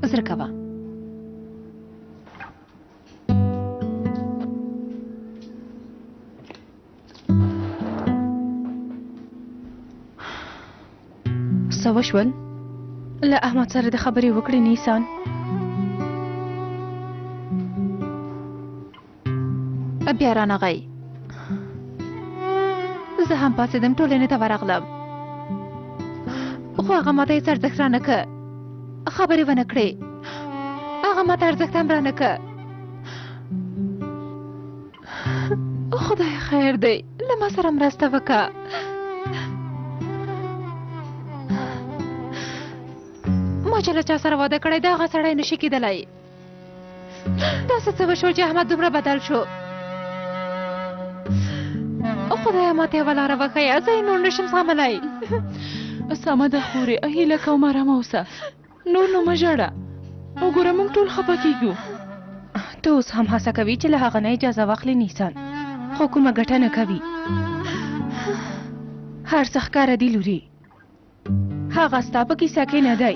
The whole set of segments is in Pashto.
زر کوه. څه وشول؟ له احمد سره د خبرې وکړې نیسان. بیا رانغی. زه هم پاڅېدم، ټولنې ته ورغلم، خو هغه ماته هېڅ ارزښت رانه که، خبرې ونه کړې. هغه ماته ارزښت هم رانه که. خدای خیر دی، له ما سره مرسته وکړه. ما چې له چا سره واده کړی دا هغه سړی نشي کېدلی. داسې څه وشول چې احمد دومره بدل شو؟ خدایه ماته یوه لاره وښیه، زه یې نور نشم زغملی. سمه ده خورې، هیله کوم ارامه اوسه، نور نو مه ژاړه. وګوره موږ ټول خفه کېږو. ته اوس هم هڅه کوي چې له هغه نه اجازه واخلې نیسان، خو کومه ګټه نه کوي. هر څه ښکاره دي لورې، هغه ستا په کیسه کې نه دی.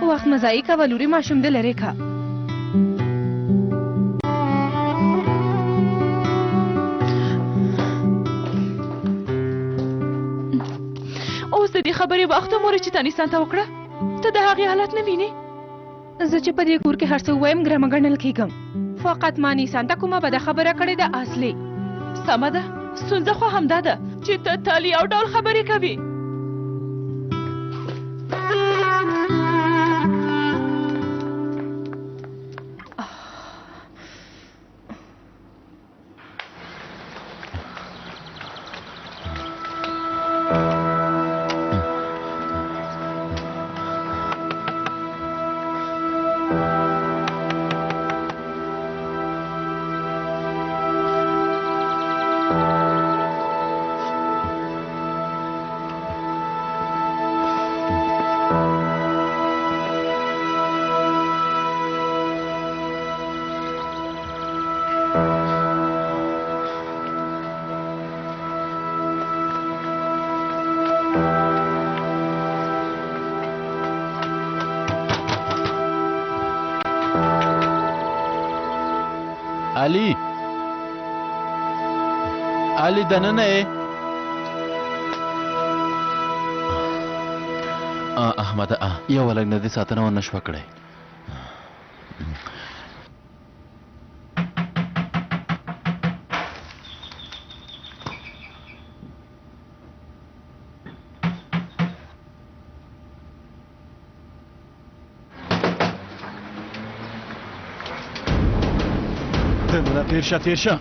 وخت مه ضایع کوه لورې، ماشوم دې لرې که. اوس د دې خبرې وخت مورې چې تا نیسان ته وکړه، ته د هغې حالت نه وینې؟ زه چې په دې کور کې هر څه ووایم ګرمه ګڼل کېږم. فقط ما نیسان ته کومه بده خبره کړې ده اصلي. سمه ده، ستونزه خو همدا ده چې ته تل یو ډول خبرې کوي. علي، علي دننه یې؟ احمده، یوه لږ نه دې ساتنه ونه شوه کړی. دننه تیر شه، تیر شه،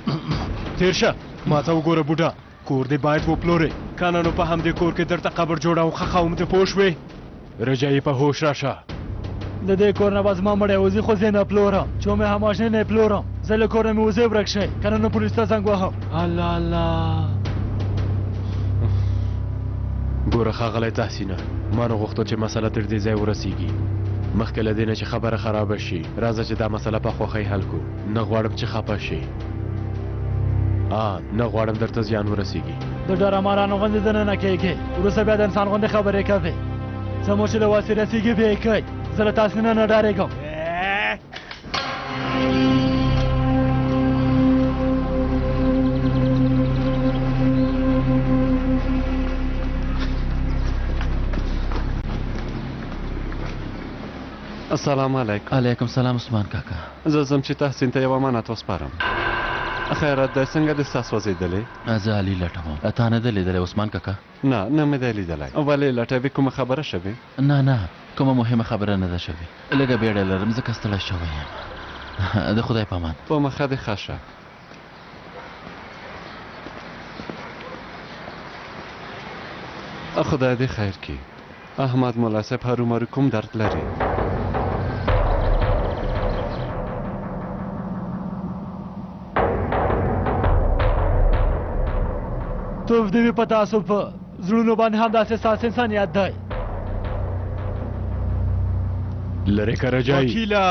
تیر شه. ما ته وګوره بوډا، کور دې باید وپلورې، که نه نو په همدې کور کې درته قبر جوړوم، ښخوم دې، پوه شوې؟ رجایي په هوش راشه. د دې کور نه به زما مړی وځي، خو زه نه پلورم. چې مې هم ماشینې نه پلورم. زه له کوره مې وځي، ورک شئ، که نه نو پولیس ته زنګ وهم. الله الله. ګوره ښاغلی تحسینه، ما نه غوښتل چې مسله تر دې ځایه ورسیږي. مخکې له دې نه چې خبره خرابه شي، راځه چې دا مسله په خوښۍ حل کړو. نه غواړم چې خفه شې، نه غواړم درته زیان ورسیږي. د ډرامارانو غوندې دننه کېږي، وروسته بیا د انسان غوندې خبرې کوي. څه مو چې له وسې رسېږي بیا یې کوئ. زه له تاسې نه نه ډارېږم. السلام علیکم. علیکم سلام عثمان کاکا. زه ځم چې تحسین ته یو امانت وسپارم. خیرات دی، څنګه دې ساه سوځېدلې؟ زه علي لټوم. تا نه دی لیدلی عثمان کاکا؟ نه، نه مې دی لیدلی. ولې لټوې؟ کومه خبره شوې؟ نه نه، کومه مهمه خبره نه ده شوې. لږه بیړه لرم ځکه ستړی شوی یم. د خدای په امان. په مخه دې ښه شه. خدای دې خیر کړي. احمد ملا صاحب هرومرو کوم درد لري؟ توف دې وي په تاسو، په زړونو باندې همداسې ستاسو انسانیت دی. لرې که رجایي. وکیله،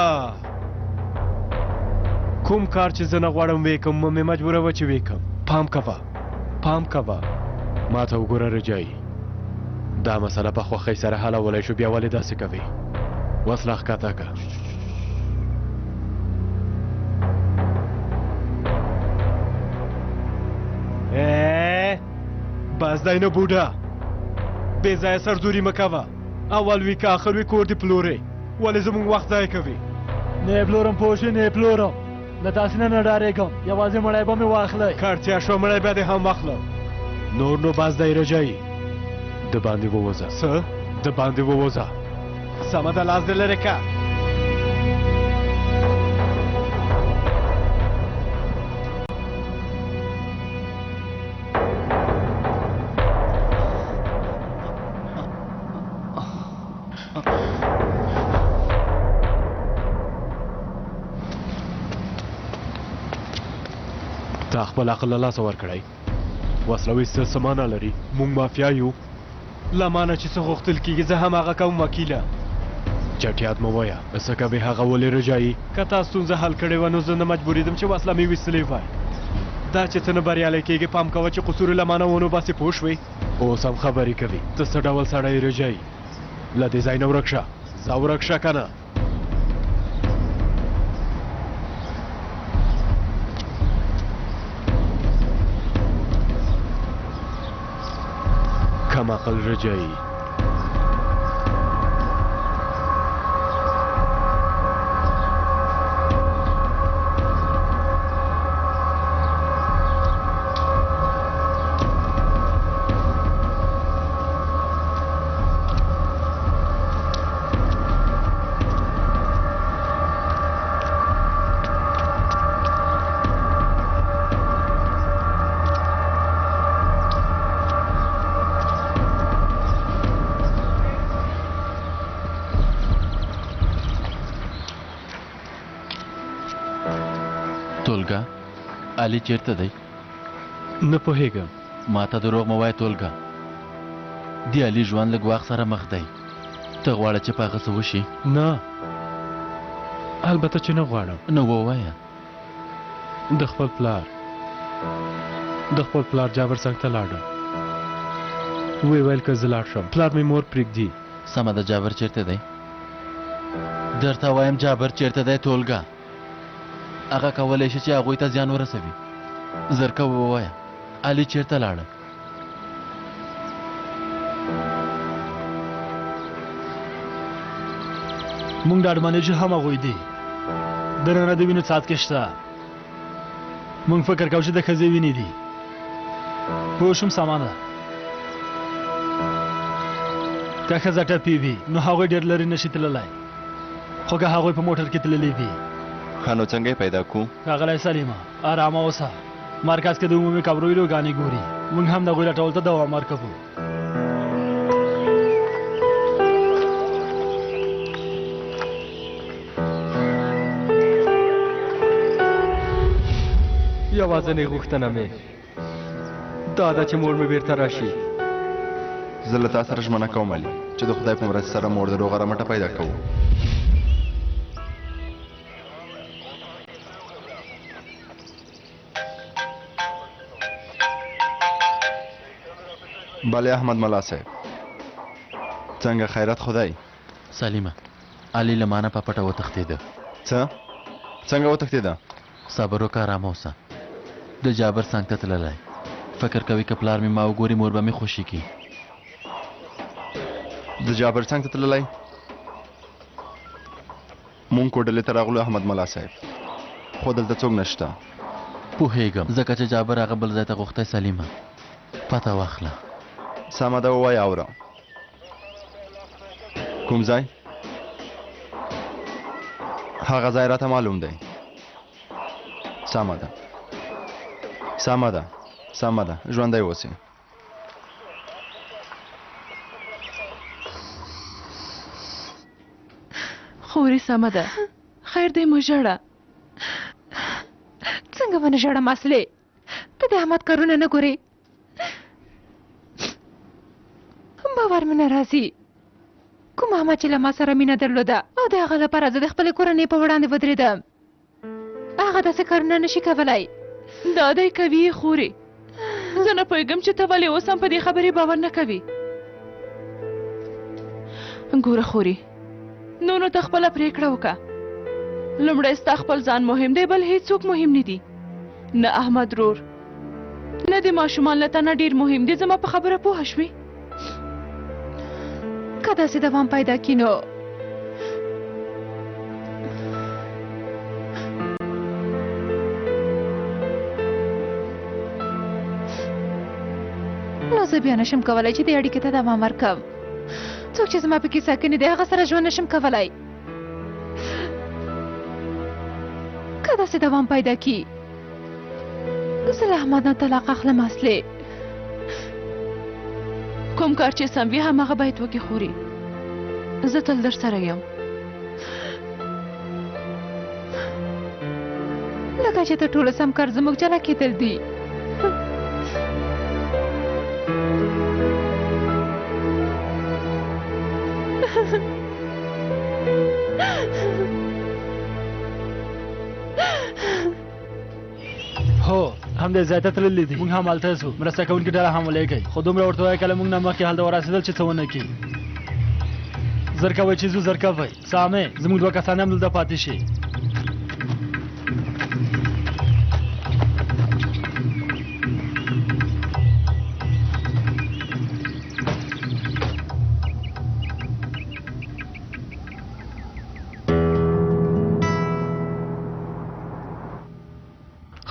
کوم کار چې زه نه غواړم ویې کوم، مه مې مجبوروه چې ویې کوم. پام کوه، پام کوه. ما ته وګوره رجایي، دا مسله په خوښۍ سره حلولی شو، بیا ولې داسې کوې؟ وسله ښکته که. بس دی نه بوډا، بې ځایه سرزوري مه کوه. اول وي که اخر وي کور دې پلورې، ولې زموږ وخت ضایع کوي؟ نه یې پلورم، پوه شوې؟ نه یې پلورم. له تاسې نه نه ډارېږم، یوازې مړی به مې واخلئ. که اړتیا شوه مړی به دې هم واخلم. نور نو بس دی رجایي، دباندې ووځه. څه؟ دباندې ووځه. سمه ده، لاس دې لرې که. تا خپل عقل له لاسه ورکړی. وسله ویستل څه معنا لري؟ موږ مافیا یو. له مانه چې څه غوښتل کېږي زه هم هغه کوم. وکیله چټیات مه وایه، څه کوې هغه ولې رجایي؟ که تا ستونزه حل کړې وه نو زه نه مجبورېدم چې وسله مې ویستلې وای. دا چې ته نه بریالی کېږې پام کوه چې قصور له مانه ونه باسې، پوه شوې؟ اوس هم خبرې کوي. ته څه ډول سړی رجایي؟ له دې ځای نه ورک شه، ځه ورک شه که نه. کم عقل رجایي. تولګه، علي چیرته دی؟ نه پوهېږم. ما ته دروغ مه وایه تولګه، د علي ژوند له ګواښ سره مخ دی. ته غواړې چې په هغه څه وشي؟ نه، البته چې نه غواړم. نو ووایه. د خپل پلار جابر څنګ ته لاړم. ویې ویل که زه لاړ شم پلار مې مور پرېږدي. سمه ده، جابر چیرته دی؟ درته وایم جابر چیرته دی تولګه؟ هغه کولی شي چې هغوی ته زیان ورسوي. زر که ووایه، علي چیرته لاړه؟ موږ ډاډمن یو چې هم هغوی دي. دننه د وینو څاڅکي شته. موږ فکر کوو چې د ښځې وینې دي. پوه شوم، سمه ده. که ښځه ټپي وي نو هغوی ډېر لرې نشي تللی، خو که هغوی په موټر کې تللي وي. ښه نو څنګه یې پیدا کړو؟ ښاغلی سلیمه، ارامه اوسه. مرکز کې د عمومي قبرو ویډیوګانې ګوري. موږ هم د هغوی لټولو ته دوام ورکوو. یوازنۍ غوښتنه مې دا ده چې مور مې بیرته راشي. زه له تا سره ژمنه کوم علي چې د خدای په مرسته سره مور د روغه رمټه پیدا کوو. بله احمد ملا صاحب، څنګه خیرت خدای؟ سلیمه، علي له مانه په پټه وتښتېده. څه؟ څنګه وتښتېده؟ صبر وکړه، ارامه اوسه. د جابر څنګ ته تللی. فکر کوي که پلار مې ما وګوري مور به مې خوشي کړي. د جابر څنګ ته تللی؟ مونږ کوډلې ته راغلو احمد ملا صاحب، خو دلته څوک نشته. پوهېږم، ځکه چې جابر هغه بل ځای ته غوښتی. سلیمه، پته واخله. سمه ده، ووایه اوره. کوم ځای؟ هغه ځای راته معلوم دی. سمه ده، سمه ده، سمه ده، ژوندی اوسې. خورې سمه ده، خیر دی، مه ژاړه. څنګه ونه ژاړم اصلې؟ ته د احمد کارونه نه ګورې؟ باور مې نه راځي. کوم احمد چې له ما سره مینه درلوده او د هغه لپاره زه د خپلې کورنۍ په وړاندې ودرېدم، هغه داسې کارونه نشي کولی. دا دی کوي یې خورې. زه نه پوهېږم چې ته ولې اوس هم په دې خبرې باور نه کوي. ګوره خورې، نو نو ته خپله پرېکړه وکړه. لومړی ستا خپل ځان مهم دی، بل هیڅوک مهم نه دي. نه احمد رور، نه دې ماشومان له تا نه ډېر مهم دي. زما په خبره پوهه شوې؟ که داسې دوام پیدا کړي نو زه بیا نشم کولی چې دې اړیکې ته دوام ورکړم. څوک چې زما په کیسه کې نه دی هغه سره ژوند نشم کولی. که داسې دوام پیدا کړي زه له احمد نه طلاق اخلم. اصلي کوم کار چې سم وي هماغه باید وکړې خورې. زه تل در سره یم. لکه چې تر ټولو سم کار زموږ جلا کېدل دي. هو، همدې ځای ته تللي دي. موږ هم هلته ځو. مرسته کوونکي ډله هم ولېږئ، خو دومره ورته ووایه که له موږ نه مخکې هلته ورسېدل چې څه ونه کړي. زر کوئ چې ځو، زر کوئ. سامې، زموږ دوه کسان هم دلته پاتې شي.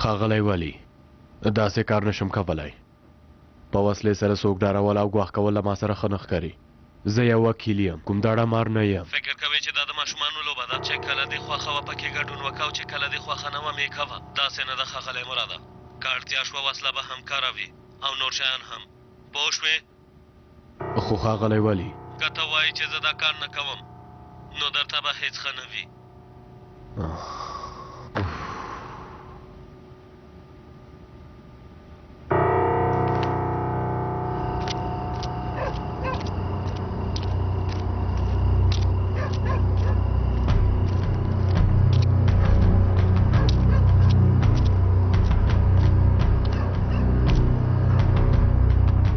ښاغلی ولي، داسې کار نشم کولی. په وسلې سره څوک ډارول او ګواښ کول له ما سره ښه نه ښکاري. زه یو وکیل یم، کوم داړه مار نه یم. فکر کوې چې دا د ماشومانو لوبه ده چې کله دې خوښه وه پکې ګډون وکړه او چې کله دې خوښه نه وه مې کوه؟ داسې نه ده ښاغلی مراده. که اړتیا شوه وسله به هم کاروي او نور شیان هم. پوه شوې؟ خو ښاغلی ولي، که ته وایې چې زه دا کار نه کوم نو درته به هیڅ ښه نه وي.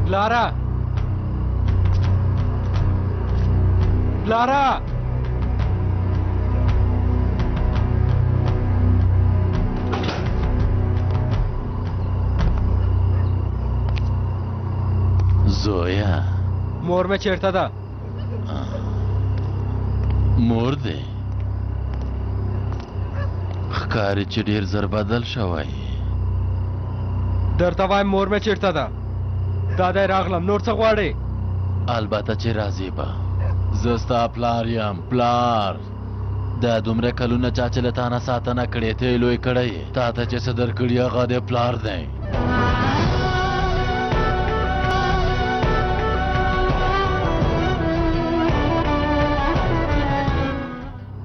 پلاره، پلاره، زویه، مور مې چېرته ده؟ مور دې ښکاري چې ډېر زر بدل شوی. درته وایم مور مې چېرته ده؟ دا دی راغلم، نور څه غواړې؟ البته چې راځې به. زه ستا پلار یم، پلار. دا دومره کلونه چا چې له تا نه ساتنه کړې، ته یې لوی کړی یې. تا ته چې څه درکړي هغه دې پلار دی.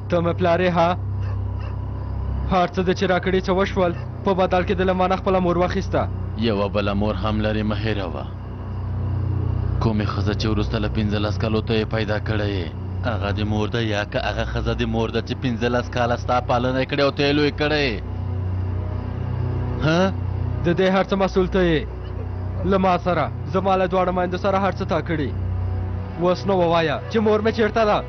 ته مې پلار یې ها؟ هر څه دې چې راکړي څه وشول، په بدل کې دې له ما نه خپله مور واخیسته. یوه بله مور هم لرې، مه هېروه. کومې ښځه چې وروسته له 15 کالو ته یې پیدا کړی یې، هغه دې مور ده، یا که هغه ښځه دې مور ده چې 15 کاله ستا پالنه یې کړې او ته یې لوی کړی یې؟ ها؟ د دې هر څه مسؤل ته یې. له ما سره، زما له دواړو میندو سره هر څه تا کړي. اوس نو ووایه چې مور مې چېرته ده؟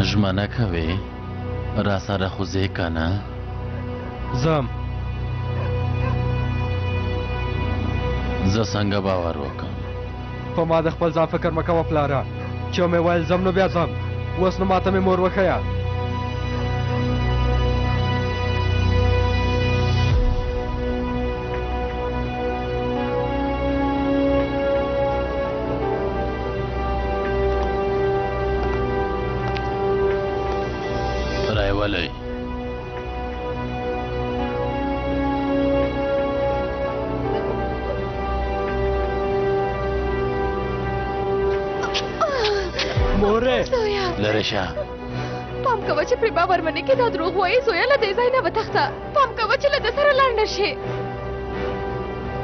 ژمنه کوې را سره خو ځې که نه؟ ځم. زه څنګه باور وکړم؟ په ما د خپل ځان فکر مه کوه پلاره. چې مې ویل ځم نو بیا ځم. اوس نو ماته مې مور وښیه. رایولئ. مورې! زویه! لرې شه. پام کوه چې پرې باور ونه کړې، دا دروغ وایي. زویه له دې ځای نه وتښته. پام کوه چې له ده سره لاړ نه شې.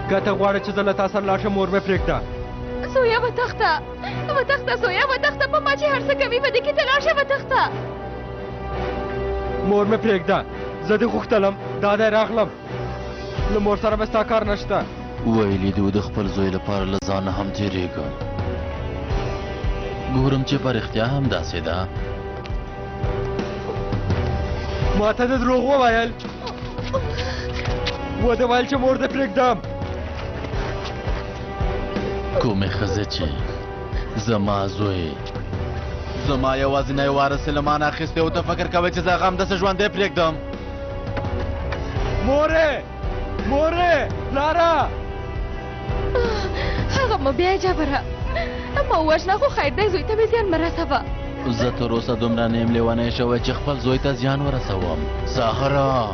که ته غواړې چې زه له تا سره لاړ شم، مور مې پرېږده. زویه وتښته، وتښته زویه وتښته. په ما چې هر څه کوي په دې کې ته لاړ شه، وتښته. مور مې پرېږده، زه دې غوښتلم، دا دی راغلم. له مور سره مې ستا کار نشته. ویلي دي د خپل زوی لپاره له ځانه هم تېرېږم. ګورم چې په رښتیا هم داسې ده. ما ته د دروغ وویل، ودې ویل چې مور دې پرېږدم. کومې ښځې چې زما زوی، زما یوازینی وارث یې له ما نه اخیستی او ته فکر کوې چې زه هغه همداسې ژوندی پرېږدم؟ مورې، مورې، پلاره! هغه مه بیا جبره، ما ووژنه، خو خیر دی، زوی ته مې زیان مه رسوه. زه تر اوسه دومره نه یم لیونی شوی چې خپل زوی ته زیان ورسوم. زهرا،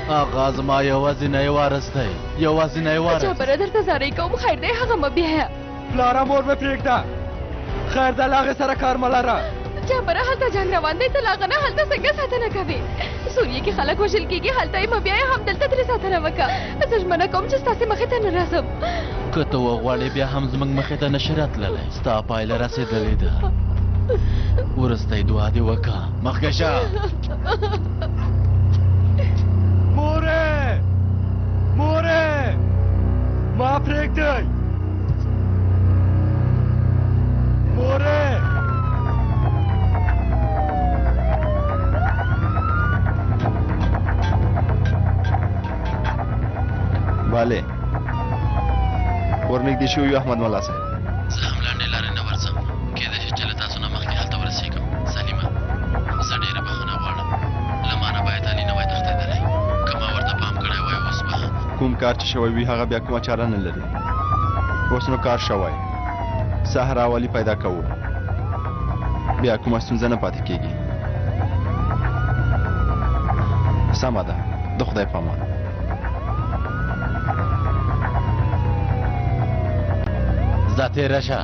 هغه زما یوازینی وارث دی، یوازینی وارث. جبره درته زارۍ کوم، خیر دی، هغه مه بیایه. پلاره، مور مې پرېږده، خیر دی، له هغې سره کار مه لره. جبره، هلته جنګ روان دی، ته له هغه نه هلته څنګه ساتنه کوې؟ سوریې کې خلک وژل کېږي، هلته یې مه بیایه، همدلته ترې ساتنه وکړه. زه ژمنه کوم چې ستاسې مخې ته نه راځم. که ته وغواړې بیا هم زموږ مخې ته نشې راتللی، ستا پایله رسېدلې ده. وروستۍ دعا دې وکړه، مخکې شه. مورې، مورې، ما پرېږدئ. مورې! بله، ورنږدې شوي یو احمد ملا صاحب. زه هم لنډې لارې نه ورځم، کېدای شي چې له تاسو نه مخکې هلته ورسېږم. سلیمه، زه ډېره بښنه غواړم، له ما نه باید علي نه وای تښتېدلی. که ما ورته پام کړی وای اوس به کوم کار چې شوی وي هغه بیا کومه چاره نه لري. اوس نو کار شوی، صحرا والي پیدا کوو، بیا کومه ستونزه نه پاتې کېږي. سمه ده، د خدای په امان. ځه تېره شه.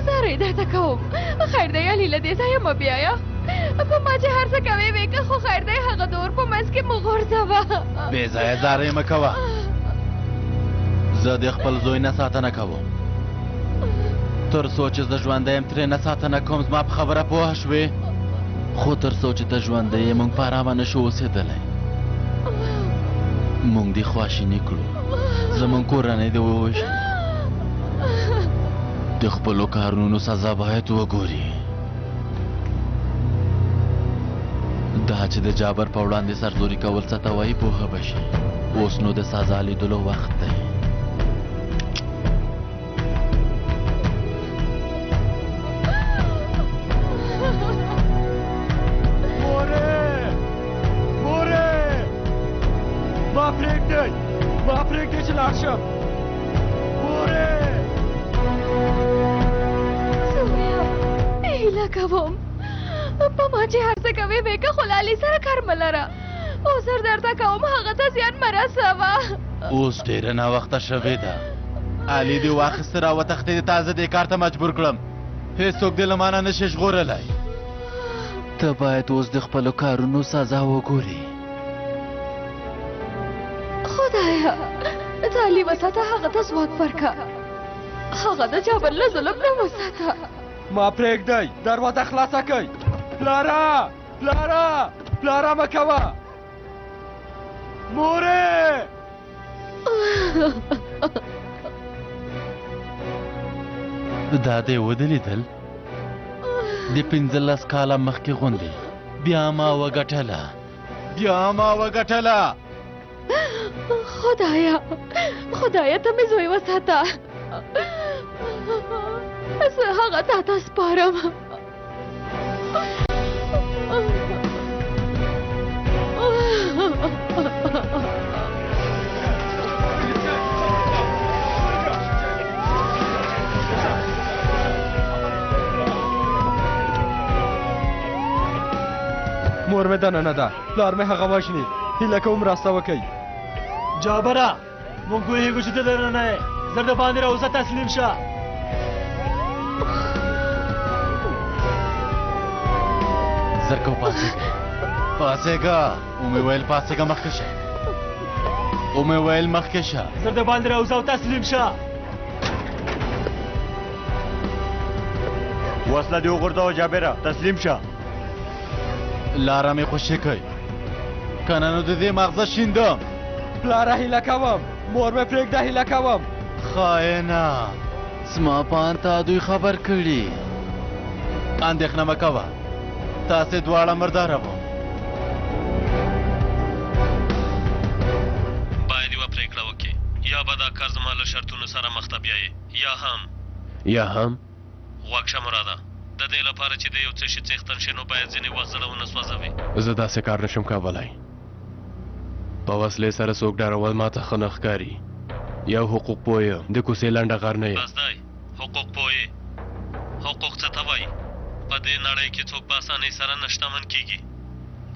زارۍ درته کوم، خیر دی علي، له دې ځایه مه بیایه. په ما چې هر څه کوې وې که، خو خیر دی، هغه د اور په منځ کې مه غورځوه. بې ځایه زارۍ مه کوه، زه د خپل زوی نه ساتنه کوم. تر څو چې زه ژوندی یم ترې نه ساتنه کوم. زما په خبره پوه شوې؟ خو تر څو چې ته ژوندی یې موږ په ارامه نه شو اوسېدلی. موږ دې خواشیني کړو، زموږ کورنۍ دې وویشله. د خپلو کارونو سزا باید وګوري. دا چې د جابر په وړاندې سرزوري کول څه ته وایي پوهه به شي. اوس نو د سزا لیدلو وخت دی. مورې، مورې، ما پرېږدئ، ما پرېږدئ چې لاړ شم. مورې! زویه، هیله کوم په ما چې هر څه کوې وې که، خو له علي سره کار مه لره. عذر درته کوم، هغه ته زیان مه رسوه. اوس ډېره ناوخته شوې ده. علي دې واخیسته راوتښتېدې، تا زه دې کار ته مجبور کړم. هېڅوک دې له ما نه نشي ژغورلی. ته باید اوس د خپلو کارونو سزا وګورې. خدایه، ته علي وساته، هغه ته ځواک ورکړه، هغه د جابر له ظلم نه وساته. ما پرېږدئ، دروازه خلاصه کړئ. پلاره، پلاره، پلاره، مه کوه. مورې! دا دې ودې لیدل؟ د 15 کاله مخکې غوندې بیا ما وګټله، بیا ما وګټله. خدایه، خدایه، ته مې زوی وساته، زه هغه تا ته سپارم. مور مې دننه ده، پلار مې هغه وژني. هیله کوم مرسته وکړئ. جابره، موږ پوهېږو چې ته دننه یې، زر د باندې راوځه، تسلیم شه. زر کو پاڅېږه، پاڅېږه. ومې ویل پاڅېږه، مخکې شه. ومې ویل مخکې شه. زر د باندې راوځه او تسلیم شه. وسله دې وغورځوه جابره، تسلیم شه. لاره مې خوشې کړئ. که نه نو د دې ماغزه شیندم. پلاره هیله کوم، مور مې پرېږده، هیله کوم. خاینه، زما په اند تا دوی خبر کړي. اندېښنه مه کوه، تاسې دواړه مرداروم. باید یوه پرېکړه وکړې، یا به دا کار زما له شرطونو سره مخته بیایې، یا هم. یا هم؟ غوږ شه مراده، د دې لپاره چې د یو څه شي څښتن شې نو باید ځینې وخت زړه ونه سوځوې. زه داسې کار نشم کولی. په وسلې سره څوک ډارول ماته ښه نه ښکاري. یو حقوق پوه یم، د کوڅې لنډه غر نه یم. بس دی، حقوق پوه یې. حقوق څه ته وایي؟ په دې نړۍ کې څوک په اسانۍ سره نه شتمن کېږي.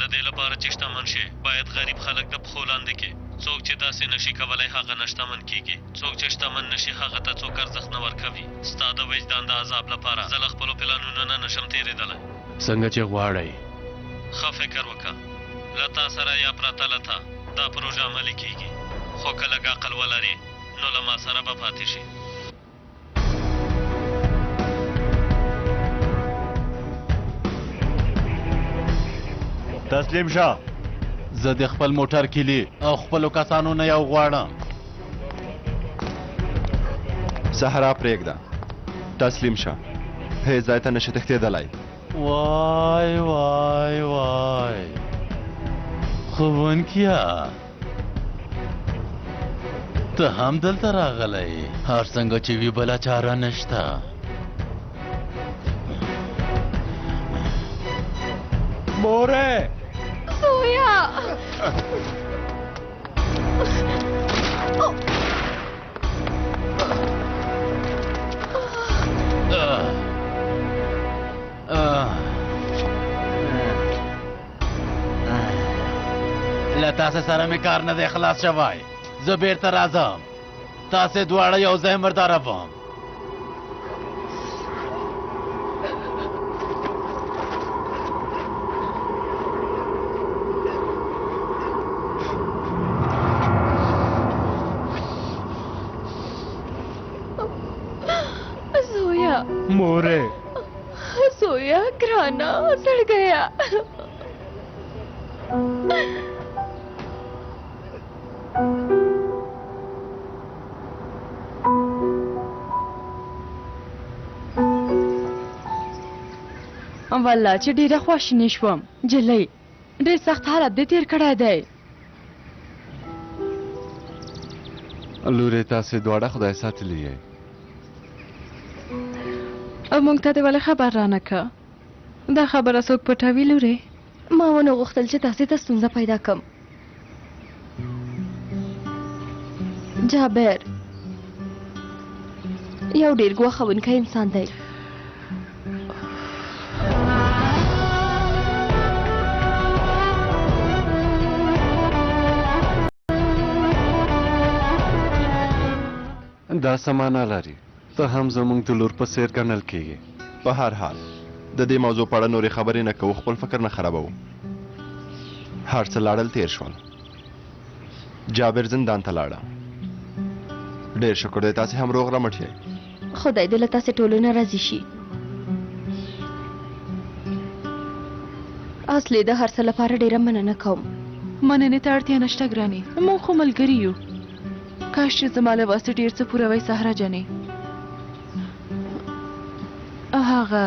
د دې لپاره چې شتمن شې باید غریب خلک د پښو لاندې کړې. څوک چې داسې نه شي کولی هغه نه شتمن کېږي. څوک چې شتمن نه شي هغه ته څوک ارزښت نه ورکوي. ستا د وجدان د عذاب لپاره زه له خپلو پلانونو نه نه شم تېرېدلی. څنګه چې غواړئ. ښه فکر وکړه. له تا سره یا پرته له تا دا پروژه عملي کېږي. خو که لږ عقل ولرې نو له ما سره به پاتې شې. تسلیم شه. زه د خپل موټر کیلي او خپلو کسانو نه یو غواړم. صحرا پرېږده، تسلیم شه، هیڅ ځای ته نشې تښتېدلی. وای وای وای، ښوونکیه ته هم دلته راغلی یې. هر څنګه چې وي بله چاره نشته. مورې! زویه! له تاسې سره مې کار نه دی خلاص شوی. زه بیرته راځم، تاسې دواړه یو ځای مرداروم. زویه! مورې! زویه ګرانه زړګیه! والله چې ډېره خواشینې شوم. جلۍ ډېر سخت حالت دې تېر کړی دی. لورې تاسې دواړه خدای ساتلي یئ. موږ ته دې ولې خبر رانه که؟ دا خبره څوک پټوي لورې؟ ما ونه غوښتل چې تاسې ته ستونزه پیدا کم. جابر یو ډیر ګواښونکی انسان دی. دا څه معنا لري؟ ته هم زموږ د لور په څېر ګڼل کېږې. په هر حال د دې موضوع په اړه نورې خبرې نه کوو، خپل فکر نه خرابوو. هر څه لاړل تېر شول. جابر زندان ته لاړه. ډېر شکر دی تاسې هم روغ رمټ یئ. خدای دې له تاسې ټولو نه راضي شي. اصلي د هر څه لپاره ډېره مننه کوم. مننې ته اړتیا نشته ګرانې، موږ خو ملګري یو. کاش چې زما له وسې ډېر څه پوره وای صحرا جانې. هغه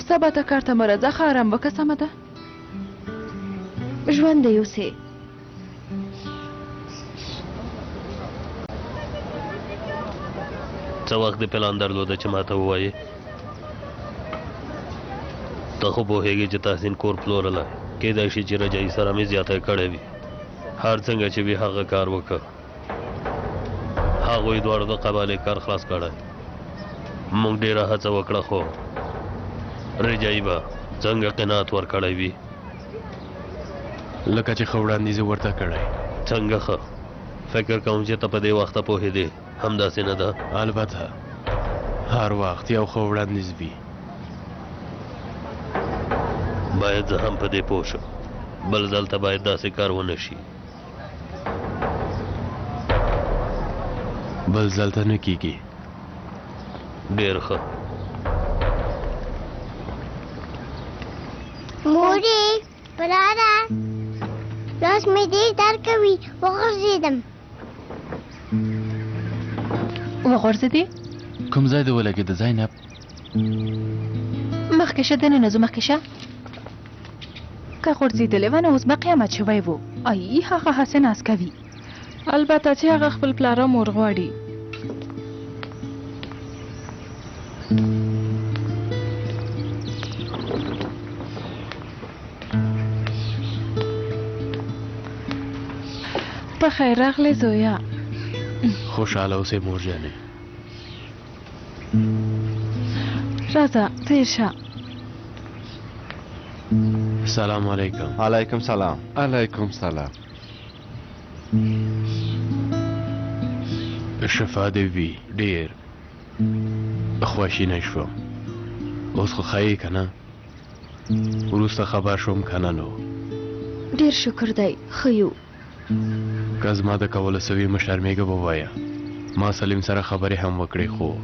سبا ته کار ته مه راځه، ښه ارام وکړه، سمه ده؟ ژوندی اوسې. څه وخت دې پلان درلوده چې ماته ووایې؟ ته خو پوهېږې چې تحسین کور پلورلی، کېدای شي چې رجایي سره مې زیاتی کړی وي. هر څنګه چې وي هغه کار وکړه. هغوی دواړو د قبالې کار خلاص کړی. موږ ډېره هڅه وکړه خو رجایي به څنګه قناعت ورکړی وي؟ لکه چې ښه وړاندیز یې ورته کړی. څنګه ښه؟ فکر کوم چې ته په دې وخته پوهېدې، همداسې نه ده؟ البته هر وخت یو ښه وړاندیز وي. باید زه هم په دې پوه شم. بل ځل ته باید داسې کار ونه شي. بل ځل ته نه کیږي. ډېر ښه. مورې! مورې، پلاره، لاس مې ډېر درد کوي، وغورځېدم. وغورځېدې؟ کوم ځای دې ولګېده زینب؟ مخکې شه، دننه ځو، مخکې شه. که غورځېدلې وه نو اوس به قیامت شوی و. ای هغه هسې ناز کوي. البته چې هغه خپل پلار او مور غواړي. په خیر راغلې زویه. خوشحاله اوسې مور جانې. راځه تیر شه. سلام علیکم. علیکم سلام. علیکم سلام. شفا دې وي. ډېر خواشینی شوم. اوس خو ښه یې که نه؟ وروسته خبر شوم که نه نو. ډېر شکر دی، ښه یو. که زما د کولو څه وي مه شرمېږه ووایه. ما سلیم سره خبرې هم وکړې خو.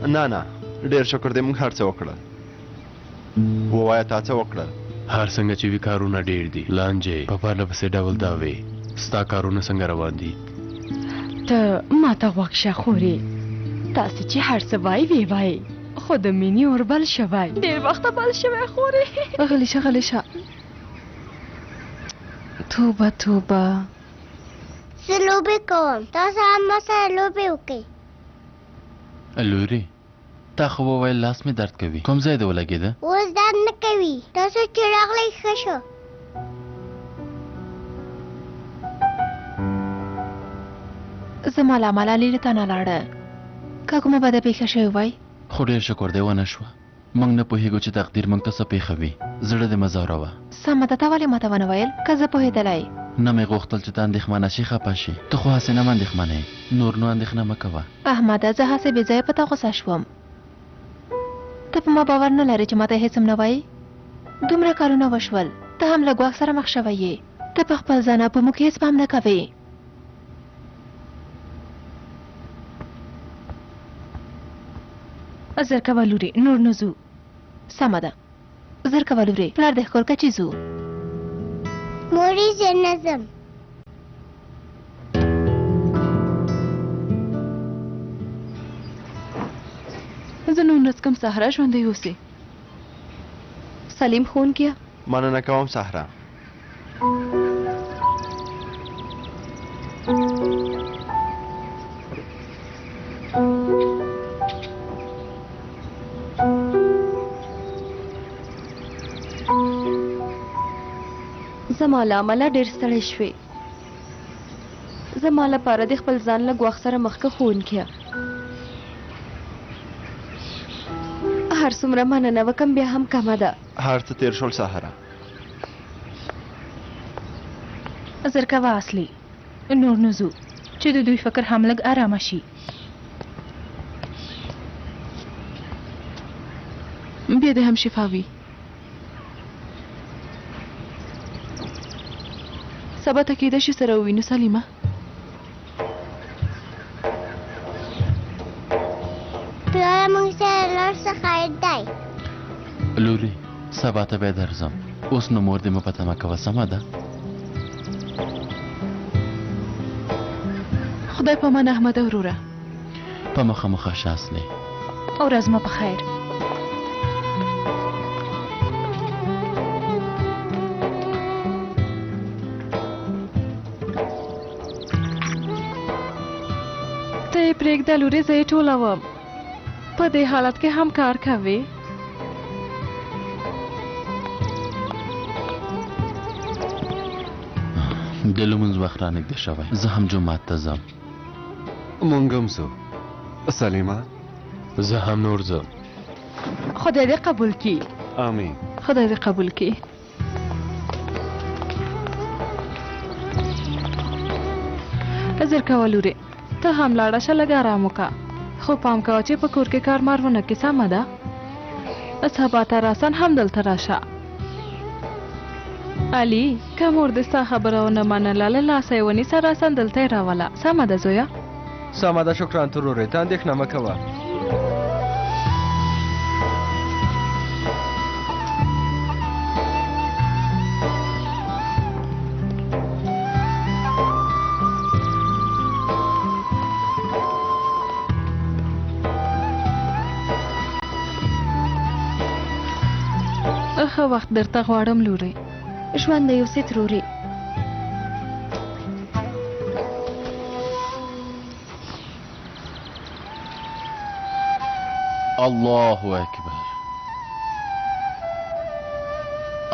نه نه، ډېر شکر دی، موږ هر څه وکړل. ووایه تا څه وکړل؟ هر څنګه چې وي کارونه ډېر دي، لانجې په پرله پسې ډول دا وې. ستا کارونه څنګه روان دي؟ ته ماته غوږ شه خورې، تاسې چې هر څه وایي ویې وایئ، خو د مینې اور بل شوی، ډېر وخته بل شوی خورې. غلی شه غلی شه. توبه توبه. زه لوبې کوم، تاسو هم ما سره لوبې وکړئ. لورې، تا خو وویل لاس مې درد کوي، کوم ځای دې ولګېده؟ اوس درد نه کوي، تاسو چې راغلئ ښه شو. زما له امله علي له تا نه لاړه، که کومه بده پېښه شوې وای. خو ډېر شکر دی ونه شوه. موږ نه پوهېږو چې تقدیر موږ ته څه پېښوي. زړه دې مه ځوروه. سمه ده، تا ولې ماته ونه ویل؟ که زه پوهېدلی. نه مې غوښتل چې ته اندېښمنه شې، خپه شې. ته خو هسې نه اندېښمنه یې، نور نو اندېښنه مه کوه. احمده، زه هسې بې ځایه په تا غوسه شوم. ته په ما باور نه لرې چې ماته هېڅ هم نه وایې؟ دومره کالونه وشول، ته هم له ګواښ سره مخ شوی یې. ته په خپل ځان او په موږ هېڅ پام نه کوې. زر کوه لورې، نور نو ځو. سمه ده، زر کوه لورې، پلار دې ښکل که چې ځو. مورې زه نه ځم. زه نور نه څکم سهره، ژوندی اوسې. سلیم ښوونکیه. مننه کوم سهره. زما له امله ډېر ستړی شوې. زما لپاره دې خپل ځان له ګواښ سره مخ که ښوونکیه. هر څومره مننه وکم بیا هم کمه ده. هر څه تېر شول سهره. زر کوه اصلي، نور نو ځو چې د دوی فکر هم لږ ارامه شي. بیا دې هم شفا وي. سبا ته کېدای شي سره ووینو سلیمه. پلاره موږ سره لاړ شه، خیر دی. لورې، سبا ته بیا درځم. اوس نو مور دې مه په تمه کوه، سمه ده؟ خدای په امان احمده وروره. په مخه مخه شه اصلي. ورځ مو په خیر. ته یې پرېږده لورې، زه یې ټولوم. په دې حالت کې هم کار کوي؟ د لمونځ وخت رانږدې شوی، زه هم جومات ته ځم. مونږ هم ځو سلیمه. زه هم نور ځم. خدای دې قبول کړي. آمین. خدای دې قبول کړي. زر کوه لورې، ته هم لاړه شه، لږ ارام وکړه. خو پام کوه چې په کور کې کار مار ونه کړې، سمه ده؟ سبا ته راساً همدلته راشه. علي، که مور دې ستا خبره ونه منله، له لاسه یې ونیسه، راساً دلته یې راوله، سمه ده زویه؟ سمه ده شکران ترورې، ته اندېښنه مه کوه. ښه وخت درته غواړم لورې. ژوند د یو څه ترورې. الله اکبر.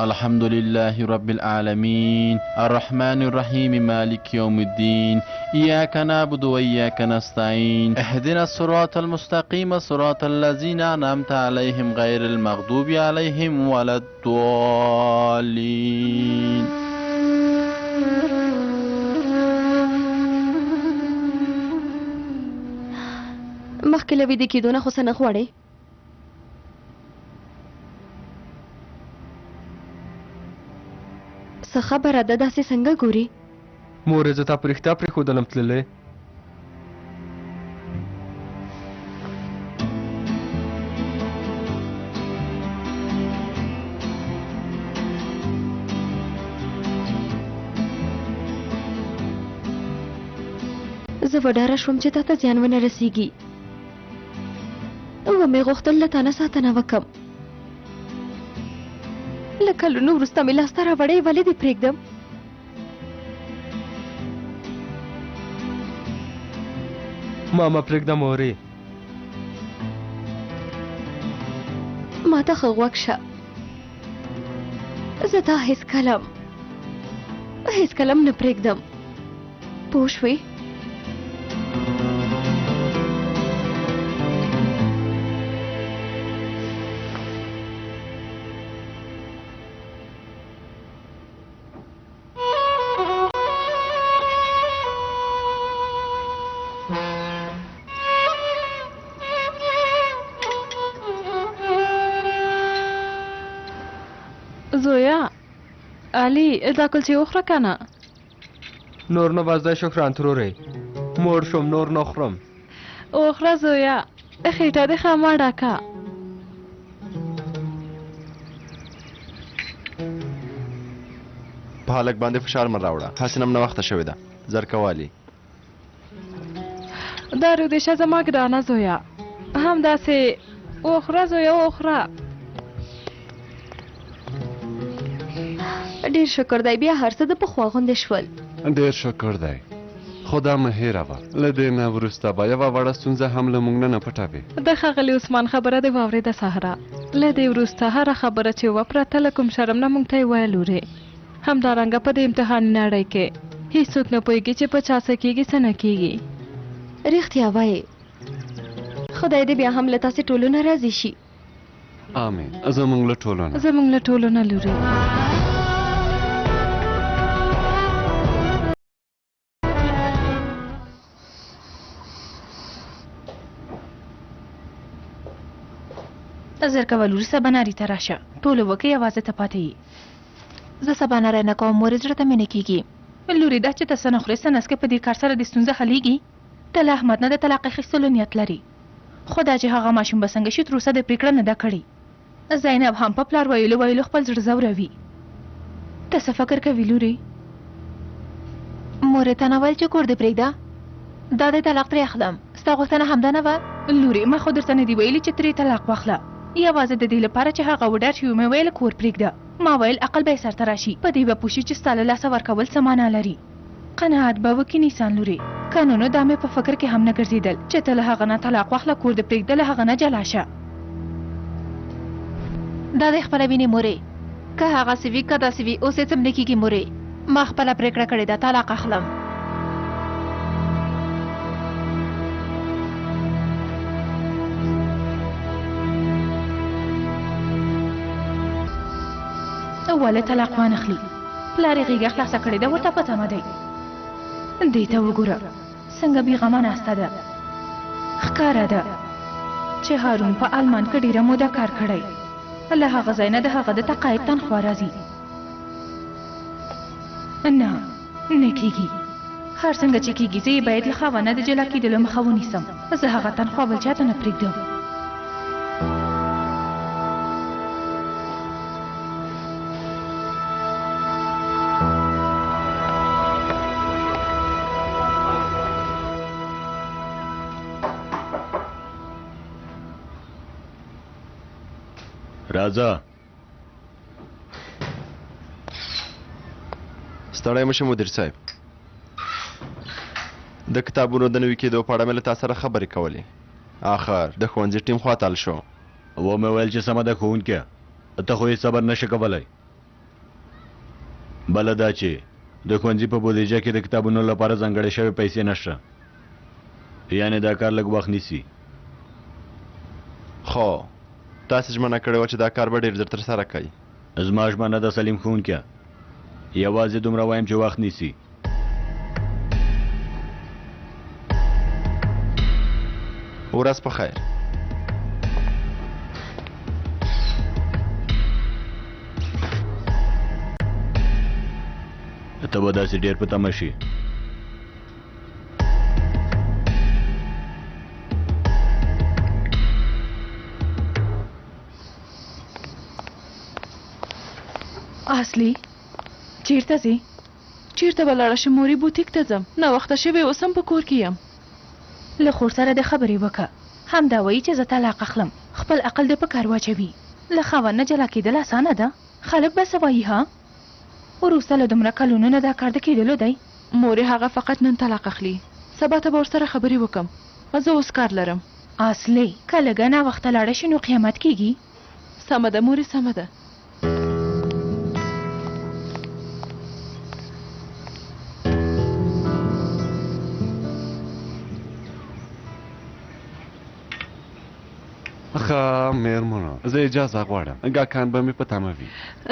الحمد لله رب العالمين الرحمن الرحيم مالك يوم الدين إياك نعبد وإياك نستعين اهدنا الصراط المستقيم صراط الذين أنعمت عليهم غير المغضوب عليهم ولا الضالين. مخکې له ویده کېدو نه خو څه نه غواړې؟ څه خبره ده داسې څنګه ګوري؟ مورې زه تا په رښتیا پرېښودلم تللې. زه وډاره شوم چې تا ته زیان ونه رسیږي. ومې غوښتل له تا نه ساتنه وکم. له کلونو وروسته مې لاسته راوړی، ولې دې پرېږدم؟ ما مه پرېږده مورې. ما ته ښه غوږ شه، زه تا هېڅکله هېڅکله هم نه پرېږدم، پوه شوې؟ زویا علي دا کلچې وخوره که نه. نور نو بس دی شکران ترورې، موړ شوم نور نه خورم. وخوره زویا، خېټه دې ښه مړه که. په هلک باندې فشار مه راوړه، هسې نه هم ناوخته شوې ده. زر کوه علي. دارو دې شه زما ګرانه زویا، همداسې وخوره زویا وخوره. ډېر شکر دی بیا هر څه د پخوا غوندې شول. ډېر شکر دی، خو دا مه هېروه، له دې نه وروسته به یوه وړه ستونزه هم له موږ نه نه پټوې. د ښاغلي عثمان خبره دې واورېده سهرا، له دې وروسته هره خبره چې وه پرته له کوم شرم نه موږ ته یې ویه لورې. همدارنګه په دې امتحاني نړۍ کې هیڅوک نه پوهېږي چې په چا څه کېږي څه نه کېږي. رښتیا وایې، خدای دې بیا هم له تاسې ټولو نه راضي شي. آمین. زموږ له ټولو نه. زموږ له ټولو نه لورې. زر کوه لورې، سبا ناري ته راشه، ټولو وکړه یوازې ته پاتې یې. زه سبا ناری نه کوم مورې، زړه ته مې نه کېږي. لورې دا چې ته څه نه خورې څه نه څکې، په دې کار سره دې ستونزه حلېږي؟ ته له احمد نه د طلاق اخیستلو نیت لرې، خو دا چې هغه ماشوم به څنګه شي تر اوسه دې پرېکړه نه ده کړې. زینب هم په پلار ویلو ویلو خپل زړه ځوروي. ته څه فکر کوې لورې؟ مورې ته نه ویل چې کور دې پرېږده، دا دی طلاق ترې اخلم، ستا غوښتنه همدا نه وه؟ لورې ما خو درته نه دي ویلي چې ترې طلاق واخله، یوازې د دې لپاره چې هغه وډار شي ومې ویل کور پرېږده. ما ویل عقل به یې سرته راشي، په دې به پوه شي چې ستا له لاسه ورکول څه معنا لري. قناعت به وکړي نیسان لورې، که نه نو دا مې په فکر کې هم نه ګرځېدل چې ته له هغه نه طلاق واخله، کور دې پرېږده، له هغه نه جلا شه. دا دی خپله وینې مورې، که هغسې وي که داسې وي اوس هېڅ هم نه کېږي مورې، ما خپله پرېکړه کړې ده، طلاق اخلم. ولې طلاق وانخلي؟ پلار یې غېږه خلاصه کړې ده، ورته په تمه دی. دې ته وګوره څنګه بېغمه ناسته ده. ښکاره ده چې هارون په آلمان کې ډېره موده کار کړی، له هغه ځای نه د هغه د تقاعد تنخوا راځي. نه نه کېږي، هر څنګه چې کېږي زه یې باید له خاونده د جلا کېدلو مخه ونیسم. زه هغه تنخوا بل چاته نه پرېږدم. راځه. ستړی مه شې مدیر صاحب. د کتابونو د نوي کېدو په اړه مې له تا سره خبرې کولې. اخر د ښوونځي ټیم خواتل شو. ومې ویل چې سمه ده ښوونکیه، ته خو یې صبر نه شې کولی. بله دا چې د ښوونځي په بودیجه کې د کتابونو لپاره ځانګړې شوې پیسې نشته، یعنې دا کار لږ وخت نیسي. خو تاسې ژمنه کړې وه چې دا کار به ډېر ژر ترسره کړئ. زما ژمنه ده سلیم ښوونکیه، یوازې دومره وایم چې وخت نیسي. ورځ په خیر. ته به داسې ډېر په تمه شې. اصلي چیرته ځې؟ چیرته به لاړه شم مورې، بوتیک ته ځم، ناوخته شوی اوس هم په کور کې یم. له خور سره دې خبرې وکړه، همدا وایي چې زه طلاق اخلم، خپل عقل دې په کار واچوي. له خاوند نه جلا کېدل اسانه ده؟ خلک به څه وایي ها؟ وروسته له دومره کلونو نه دا کار د کېدلو دی؟ مورې هغه فقط نن طلاق اخلي، سبا ته به ورسره خبرې وکړم، زه اوس کار لرم. اصلي که لږه ناوخته لاړه شي نو قیامت کېږي. سمه ده مورې سمه ده. ښه مېرمنو، زه اجازه غواړم، ګاکان به مې په تمه وي.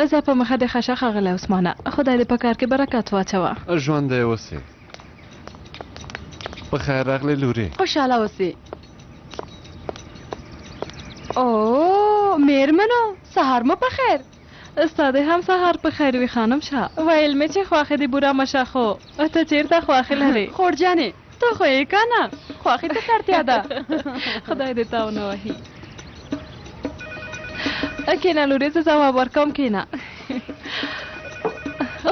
ځه په مخه دې ښه شه ښاغلی عثمانه، خدای دې په کار کې برکت واچوه. ژوندی اوسې. په خیر راغلې لورې. خوشحاله اوسې. او مېرمنو، سهار مو په خیر. ستا دې هم سهار په خیر وي خانم شه. ویل مې چې خواښې دې بوره مه شه، خو ته چېرته خواښې لرې؟ خور جانې، ته خو یې که نه، خواښې ته څه اړتیا ده؟ خدای دې تا ونه وهي. کښېنه لورې، زه ځواب ورکوم، کښېنه.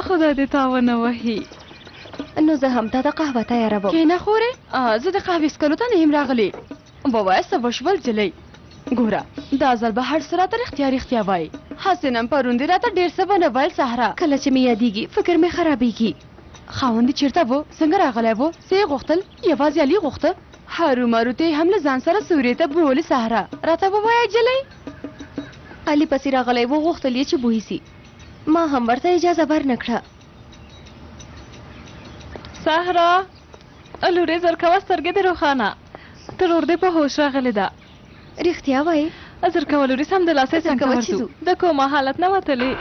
خدای دې تا ونه وهي. نو زه هم تا ته قهوه تیاروم. کښېنه خورې، زه د قهوې څښلو ته نه یم راغلې. ووایه څه وشول جلۍ؟ ګوره دا ځل به هر څه راته رښتیا رښتیا وایې، هسې نه پرون دې راته ډېر څه ونه ویل صحرا. کله چې مې یادېږي فکر مې خرابېږي. خاوند دې چېرته و؟ څنګه راغلی و؟ څه یې غوښتل؟ یوازې علي غوښته؟ هرومرو ته یې هم له ځان سره سوریې ته بوولې صحرا. راته ووایه جلۍ. علي پسې راغلی و، غوښتل یې چې بویسي، ما هم ورته اجازه ورنه کړه. صحرا لورې زر کوه، سترګې دې روښانه، ترور دې په هوش راغلې ده. رښتیا وایې؟ زر کوه لورې، سمدلاسه یې زر څنګ ته کوه چې ورځو، ځو. د کومه حالت نه وتلې.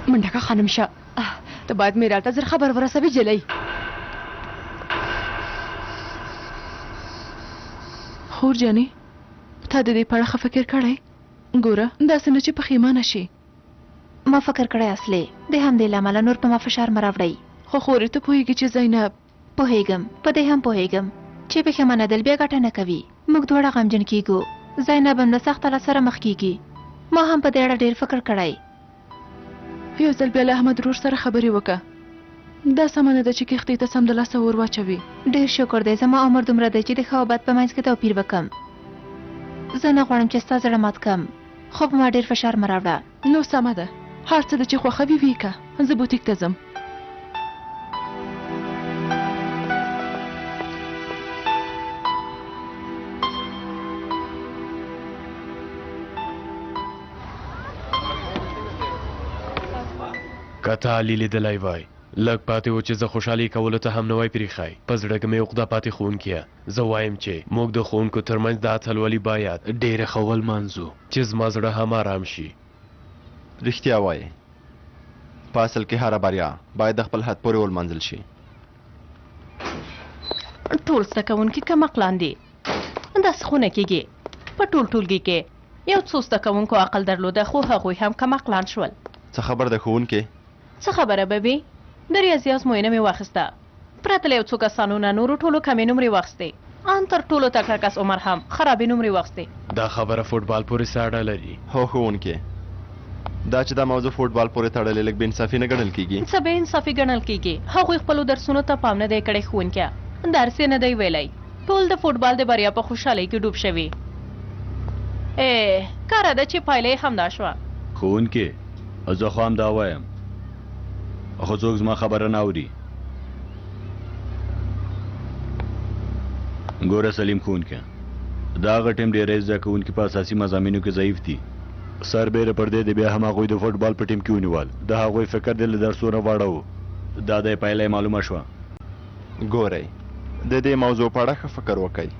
منډه که خانم شه، ته باید میرال ته زر خبر ورسوې جلۍ. خور جانې، تا د دې په اړه ښه فکر کړی؟ ګوره داسې نه چې پښیمانه شې. ما فکر کړی اصلي، د همدې له امله نور په ما فشار مه راوړئ. خو خورې ته پوهېږې چې زینب. پوهېږم، په دې هم پوهېږم چې پښیمانېدل بیا ګټه نه کوي. موږ دواړه غمجن کېږو، زینب هم له سخت حالت سره مخ کېږي. ما هم په دې اړه ډېر فکر کړی. یو ځل بیا له احمد ورور سره خبرې وکړه، دا سمه نه ده چې کښتۍ ته سمدلاسه اور واچوي. ډېر شکر دی زما عمر دومره دی چې د ښه او بد په منځ کې توپیر وکړم. زه نه غواړم چې ستا زړه مات کړم، خو په ما ډېر فشار مه راوړه. نو سمه ده، هر څه دې چې خوښه وي ویې که، زه بوتیک ته ځم. که تا علي لیدلی وای، لږ پاتې و چې زه خوشحالي کولو ته هم نه وای پرېښی. په زړه کې مې عقده پاتې ښوونکیه، زه وایم چې موږ د ښوونکو ترمنځ دا اتلولي باید ډېره ښه ولمانځو چې زما زړه هم ارام شي. رښتیا وایې، په اصل کې هره بریا باید د خپل حد پورې ولمانځل شي. ټول زده کوونکي کم عقلان دي، داسې خو نه کېږي. په ټول ټولګي کې یو څو زده کوونکو عقل درلوده، خو هغوی هم کم عقلان شول. څه خبر ده ښوونکې؟ څه خبره به وي، د ریاضي ازموینه مې واخیسته، پرته له یو څو کسانو نه نورو ټولو کمې نمرې واخیستې، ان تر ټولو تکړه کس عمر هم خرابې نمرې واخیستې. دا خبره فوټبال پورې څه اړه لري؟ هو ښوونکې، دا چې دا موضوع فوټبال پورې تړلې لږ بې انصافي نه ګڼل کېږي؟ څه بې انصافي ګڼل کېږي؟ هغوی خپلو درسونو ته پام نه دی کړی ښوونکیه، درس یې نه دی ویلی، ټول د فوټبال د بریا په خوشحالۍ کې ډوب شوي. ای کاره ده چې پایله یې همدا شوه. ښوونکې، زه خو همدا وایم، خو څوک زما خبره نه اوري. ګوره سلیم ښوونکې، د هغه ټیم ډېری زده کوونکي په اساسي مضامینو کې ضعیف دي. سربېره پر دې دې بیا هم هغوی د فوټبال په ټیم کې ونیول. د هغوی فکر دې له درسونو واړاوه. دا دی پایله یې معلومه شوه. ګورئ، د دې موضوع په اړه ښه فکر وکړئ.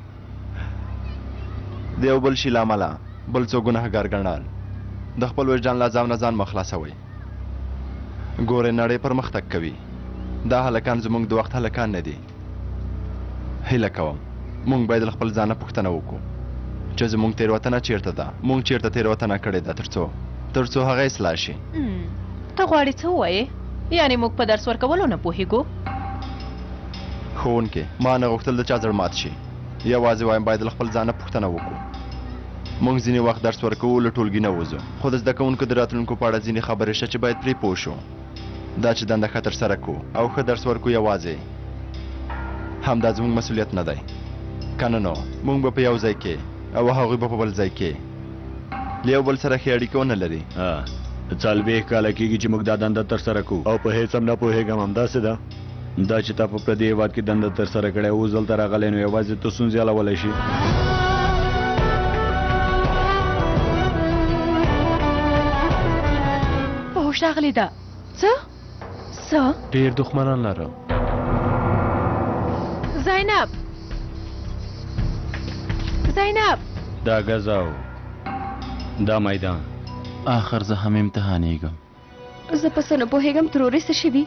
د یو بل شي له امله بل څوک ګناهګار ګڼل د خپل وجدان له عذاب نه ځان مه خلاصوئ. ګورئ، نړۍ پرمختګ کوي. دا هلکان زموږ د وخت هلکان نه دي. هیله کوم موږ باید له خپل ځانه پوښتنه وکړو چې زموږ تېروتنه چیرته ده، موږ چیرته تېروتنه کړې ده ترڅو هغه اصلاح شي. ته غواړې څه ووایې؟ یعنې موږ په درس ورکولو نه پوهېږو؟ ښوونکې، ما نه غوښتل د چا زړه مات شي. یوازې وایم باید له خپل ځانه پوښتنه وکړو. موږ ځینې وخت درس ورکوو، له ټولګي نه وځو، خو د زده کوونکو د راتلونکو په اړه ځینې خبرې شته چې باید پرې پوه شو. دا چې دنده ښه ترسره کړو او ښه درس ورکړو یوازې همدا زموږ مسؤلیت نه دی. که نه نو موږ به په یو ځای کې او هغوی به په بل ځای کې له یو بل سره ښې اړیکې ونه لري. 40 کاله کېږي چې موږ دا دنده ترسره کوو او په هېڅ هم نه پوهېږم. همداسې ده. دا چې تا په پردي هېواد کې دنده ترسره کړې او اوس دلته راغلی نو یوازې ته ستونزې حلولی شي. په هوښ راغلې ده. څه؟ څه؟ ډېر دښمنان لرم. زینب، زینب! دا ګزه او دا میدان. آخر زه هم امتحانېږم. زه په څه نه پوهېږم ترورې څه شوي؟